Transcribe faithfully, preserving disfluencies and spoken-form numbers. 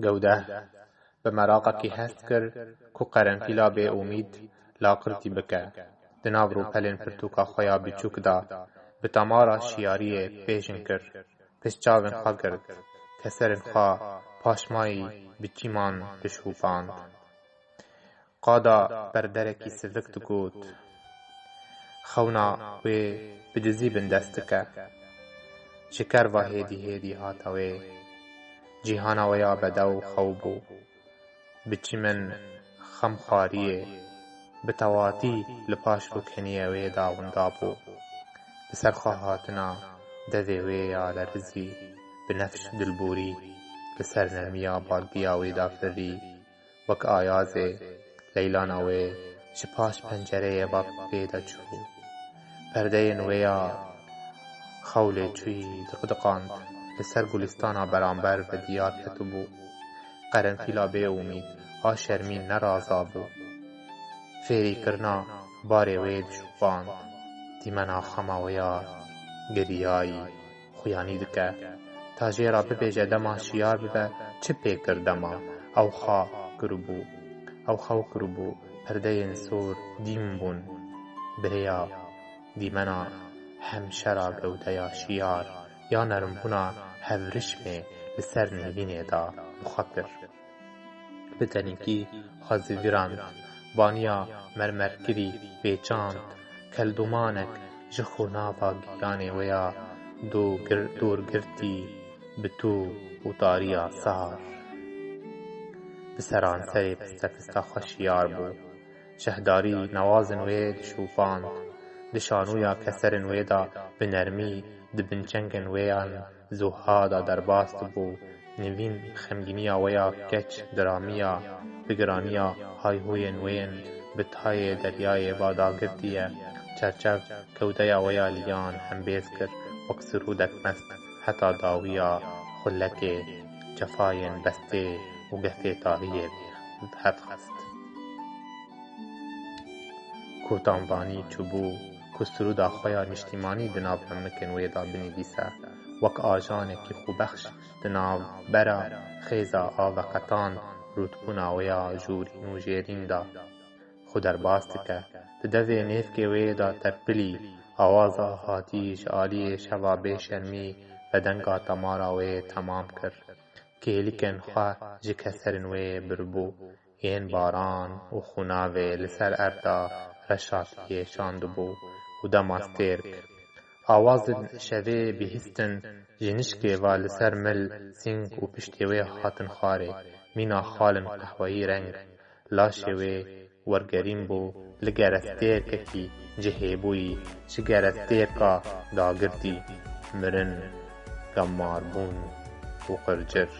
Gewdeh bi meraqekî hest kir ku qerenfîla bê umîd laqirtî bike. Di nav rûpelên pirtûka xwe ya biçûk de bi tamara şiyariyê pêjin kir. Pişt çavên xwe girt. Keserên xwe paşmayî bi çîman dişûpand. Qada perderekî sivik digot. Xewna wê bi dizî bindest dike. Ji kerva hêdî hêdî hate wê. Cîhana wê ya bedew xew bû. Bi çimin xemxwariyê, bi tewatî li paş rûkeniyê wê de winda bû. Bi ser xwe hatina devê wê ya lerizî, bi nefş dilborî li ser nermiya balgiya wê de firî. Wek ayazê leylana wê ji paş pencereyê ve pê de çû. Perdeyên wê ya xew lê çûyî diqdiqand, li ser gulistana beramber ve diyar ketibû. Qerenfîla bê umîd a şermî neraza bû. Fêrîkirina barê wê dişopand. Dîmena xema wê ya giriyayî xuyanî dike. Ta jê re bibêje dema şiyar bibe, çi pê kir dema ew xwe kiribû. Ew xew kiribû, perdeyên sor dîm bûn. Bi rêya dîmena hemşera gewdeya şiyar ya nermbûna hevrişmê li ser nîvînê de bi xwe kir. Bi tenîkî xwe zivîrand, baniya mermerkirî pêçand, keldomanek ji xûnava giyanê wê ya dûr gir-, dûrgirtî bi tû û tariya sar. Bi seranserê piste pista xwe şiyar bû. Şehdarî newazin wê dişûpand. Di şanûya keserin wê de bi nermî di binçengên wê yan zuha de derbas dibû. Nivîn xemgîniya wê ya keç diramiya, bi giraniya hayhûyên wê yên bi tayê deryayê ve dagirtiye. Çerçev kewdeya wê ya liyan hembêz kir, wek sirûdek mest heta dawiya xulekê cefayên bestê û gefê tariyê bi hev xist. Kotanvanî çûbû ku sirûda xwe ya niştîmanî di nav hemikên wê de binivîse, wek ajanekî xwebexş di navbera xêza aveqetan rûtbûna wê ya jûrîn û jêrîn de xwe derbas dike. Di devê nêvkê wê de terpilî, awaza hatî ji aliyê şeva bêşermî ve denga temara wê temam kir. Kêlikên xwe ji keserên wê biribû. Yên baran û xûnavê li ser erda reşatiyê şandibû û dema stêrk awazên şevê bihîstin, ji nişkê ve li ser mil, sîng û piştê wê hatin xwarê. Mîna xalên qehweyî reng, laşê wê wergerîn bû, li gerestêrkekî cihê bûyî, ji gerestêrka dagirtî, mirin, gemarbûn û qircir.